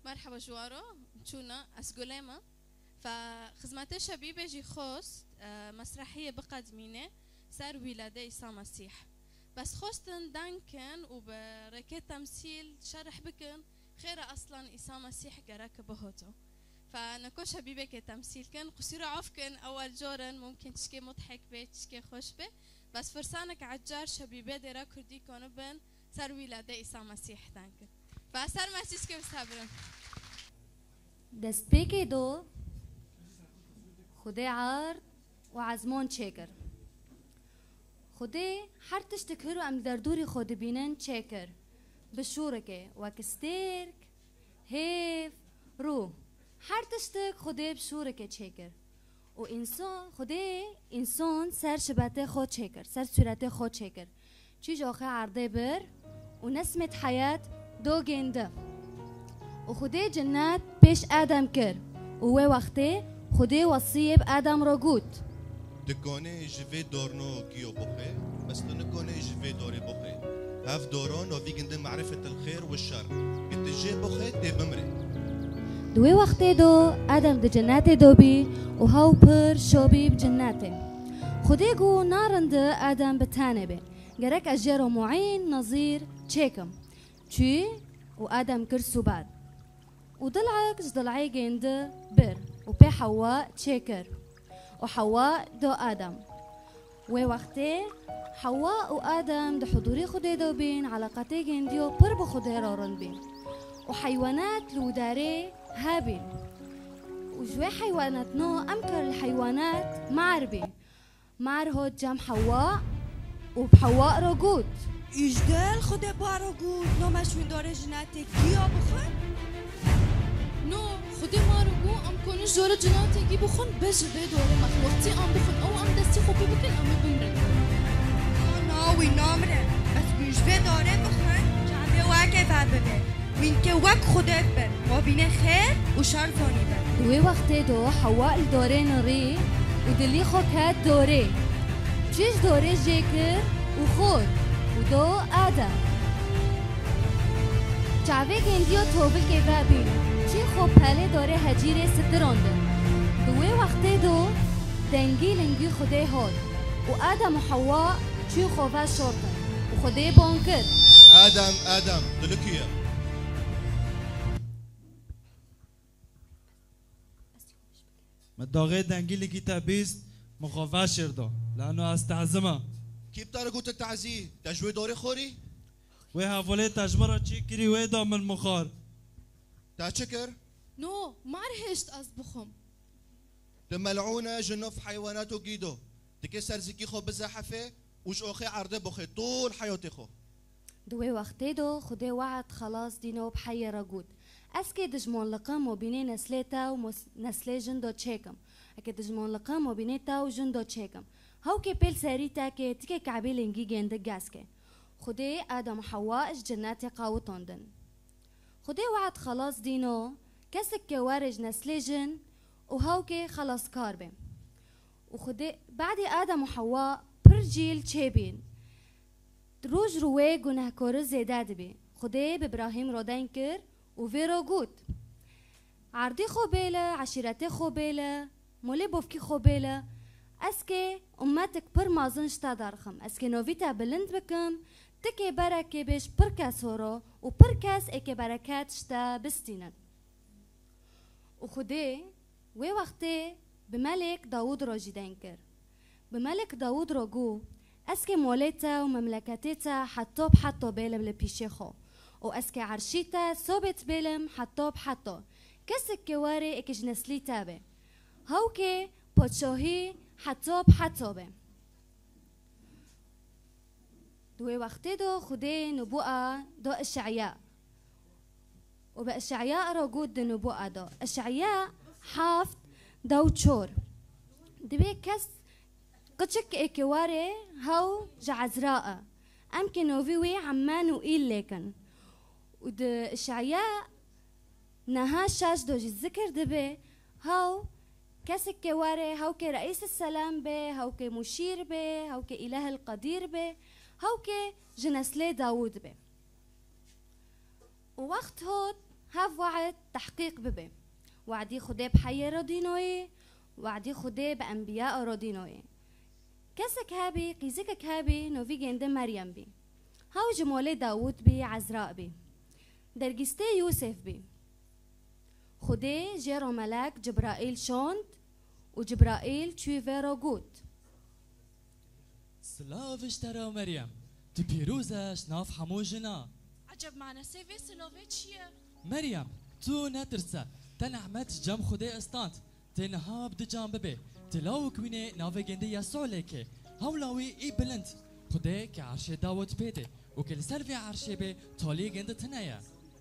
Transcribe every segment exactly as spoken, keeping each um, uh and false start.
Merheba ji wan re, çûna, ez Gulê me. Fe xizmetê şebîbê jî xwest, e, mesrehiyê biqedimîne ser wîladê Îsa Mesîh. Bes xwestin deng kin û bi rêkê temsîl şerh bikin, xêre aslan Îsa Mesîh gerek bihoto. Fe neko şebîbekê temsîl kin, qusûra af kin, ewel corin, mumkin tişkê mudhek bê, tişkê xweş bê. Bes firsanek ecar şebîbê dêra kurdî konibin, ser wîladê Îsa Mesîh deng kin. Fe ser me çişkê bisebirin. Destpêkê do Xwedê erd û ezman çêkir. Xwedê her tiştik hir û em li derdorî xwe dibînin çêkir. Bi şûrekê wek stêrk, hêv, rû. Her tiştik Xwedê bi şûrekê çêkir. Û însan, Xwedê însan ser şibetê xwe çêkir, ser sûretê xwe çêkir. Çî ji oxê erdê bir û nesmêt heyet do gêndi. Û Xwedê cinnet pêş Adem kir. Û wê wextê Xwedê wesiyê bi Adem re got. Dikanê ji vê dorno giyo bixwe, bes tu nikanê ji vê dorê bixwe. Hev doran navî gindi merifetil xêr û şer. Ki tu jê bixwe tê bimrê. Di wê wextê do Adem di cennetê do bî û hew pir şo bî bi cennetê. Xwedê got, narindi Adem bi tenê bê. Gerek ez jê re muîn, nezîr, çêkim. Çû û Adem kir sûbet. Û dilek ji dilê gêndi bir û pê Hewa çêkir. Û Hewa do Adem. Wê wextê Hewa û Adem di hudûrê Xwedê de bîn, eleqetê gêndiyo pir bi Xwedê re rind bîn. Û heywanat li wî derê hebîn. Û ji wê heywanatno em kar li heywanat mar bî. Mar hot cem Hewa û bi Hewa re got. Îjdel Xwedê ba re got, name şwîn dorê jinetê giya bixwin? No, Xwedê ma re got, em konin ji dorê jinetê gî bixwin, bê ji vê dorê mexin. Wextî em bixwin, ew em destî xwe pê bikin, em ê bimrin. Na, na, wî namire. Bes wî ji vê dorê bixwin, çavê weke ve bibe. Wînke wek Xwedê bin, mabînê xêr û şer zanîbin. Di wê wextê de Hewa li dorê nirî û dilî xwe ket dorê. Çi ji dorê jê kir û xort û do Adem. Çavê gêndiyo tovilkê ve bîn, çî xwe pelê dorê hecîrê sitirandin. Di wê wextê de dengî lingî Xwedê hot û Adem û Hewa çû xwe ve şortin û Xwedê ban kir. Adem, Adem, tu li ku ye? Min daxê dengî li gî te bîst, min xwe veşêr da. Lano ez tezim e. Kî bi te re gote tezî? Te ji wê dorê xorî? Wê hevalê te ji min re çê kirî, wê da min mixwar. Te çi kir? No, mar hişt ez bixwim. Tu mel'ûn e ji nav heywanat û gîdo. Dikê serzikî xwe bizehefê û ji oxê erdê bixwê tol heyatê xwe. Di wê wextê de Xwedê we'd xelas dîno bi Heyê re got, ez kê dijmonliqim mobînê neslê te û mos-, neslê jin do çêkim. Eke dijmonliqim mobînê te û jin do çêkim. Hewkê pêl serî te kê tikê Kebê lingî gêndi gez kê. Xwedê Adem û Hewa ji cennetê qawitandin. Xwedê we'd xelas dîno, kesek ke were ji neslê jin û hewkê xelaskar be. Û Xwedê, badê Adem û Hewa pir cîl çêbîn. Roj rû wê gunehkori zêde dibî. Xwedê bi Îbrahîm re deng kir û vê re got, erdê xwe bêle, eşîretê xwe bêle, molê bovkî xwe bêle. Ez kê ummetik pir mezin ji te derxim. Ez kê novî te bilind bikim, tikê berekê bêj pir kes horo û pir kes êkê bereket ji te bistînin. Û Xwedê wê wextê bi melêk Dawûd re jî deng kir. Bi melêk Dawûd re got, ez kê molê te û memleketê te heta bi heta bêlim li pîşê xwe. Û ez kê erşî te sobêt bêlim heta bi heta. Kesek kê were êkê ji neslî te be. Hewkê padşahî heta bi heta be. Di wê wextê de Xwedê nubûa do Îşeya. Û bi Îşeya re got di nubûa de. Îşeya heft dew çor. Dibê kes qiçik êkê were hew ji Ezra e. Em kê novî wî Emmanuîl lêkin. Û di Îşeya neha şaş do jî zikir dibe, hew kesek ke were, hew ke Reîs Selam be, hew ke Muşîr be, hew ke Îlahil Qedîr be, hew ke ji neslê Dawûd be. Û wext hot Hev we'd tehqîq bibe. We'dî Xwedê bi heyê re dînoyê, we'dî Xwedê bi enbiya re dînoyê. Kesek hebî, qîzikek hebî, novî gêndi Meryem bî. Hew ji molê Dawûd bî, Ezra bî. Dergîstê Yûsef bî. Xwedê jê re melek Cibraîl şand û Cibraîl çû vê re got. Silav ji te re Meryem, tu pîroz e ji nav hemû jina. Eceb manasê vê silavê çi ye? Meryem, tu netirse, te nehmet ji cem Xwedê stand. Tê niha bi du can bibê. Tê lawik wînê navê gêndê Yesû lêkê. Hewla wî î bilind. Xwedê ke erşê Dawid pê dê û ke li ser vê erşê bê, taliyê gêndê tune ye.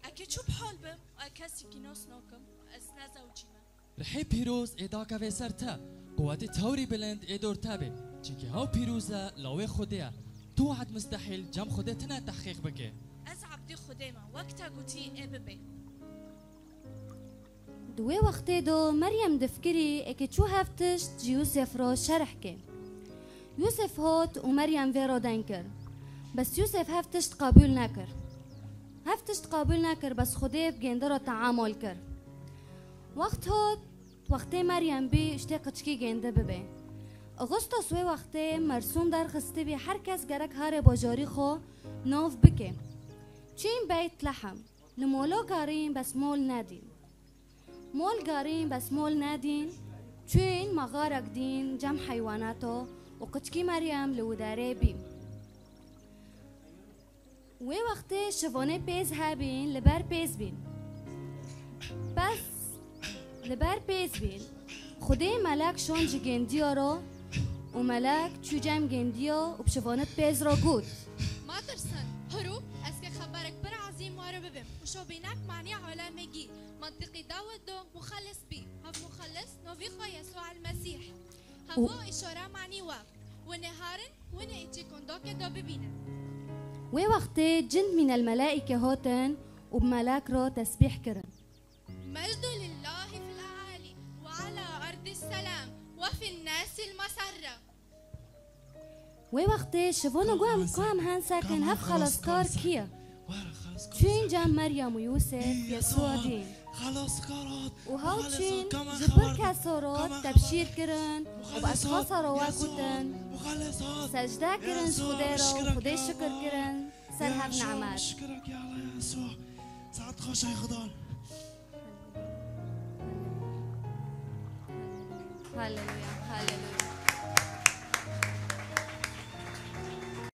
Eke çû bihal bim, ê kesikî nas nakim, ez nezewicî me. Rihê pîroz ê dakeve ser te. Quwetê tewrî bilind ê dor te bê. Çimkî hew pîroz e, lawê Xwedê ye. Tu wehd mistehîl cem Xwedê tune tehqîq bike. Ez ebdê Xwedê me, wek te gotî ê bibe. Di wê wextê de Meryem difikirî eke çû hev tişt ji Yûsef re şerh ke. Yûsef hat û Meryem vê re deng kir. Bes Yûsef hev tişt qebûl nekir. Hev tişt qebûl nekir, bes Xwedê bi gêndi re teamul kir. Wext hat, wextê Meryem bî, ji tê qiçkî gêndi bibe. Axustos wê wextê mersûm derxistibî, her kes gerek harê bajarî xwe nav bike. Çûn Beyt Lehem. Li molo garîn bes mol nedîn. Mol garîn bes mol nedîn, çûn mexarek dîn cem heywanata û qiçkî Meryem li wî derê bî. Wê wextê şivanê pêz hebîn li ber pêz bîn. Bes li ber pêz bîn. Xwedê melek şon ji gêndiya re û melek çû cem gêndiya û bi şivanê pêz re got. Matirsin, hiro, ez ke xeberek pir ezîm were bibim û şo bînek manî alemê gî. Mantiqî Dawid do muxellis bî. Hev muxellis novî xwe Yesû el Mesîh. Hevo îşara manî we. Winê harin, winê îçî kondakê de bibînin. Wê wextê cin mînel melaîke hatin û bi melek re tesbîh kirin. Mecdu lillahi fil a'ali ve ala ardi selam ve fin nasil masarra. Wê wextê şivan û guhem ku em hen sekin hev xelaskar kî ye? Çûn cem Meryem û Yûsef Yesûa dîn. Û hew çûn ji pir keso re tebşîr kirin û bi eşxasa re we gotin, secde kirin ji Xwedê re û Xwedê şikir kirin ser hev nemet. Haleluya, haleluya.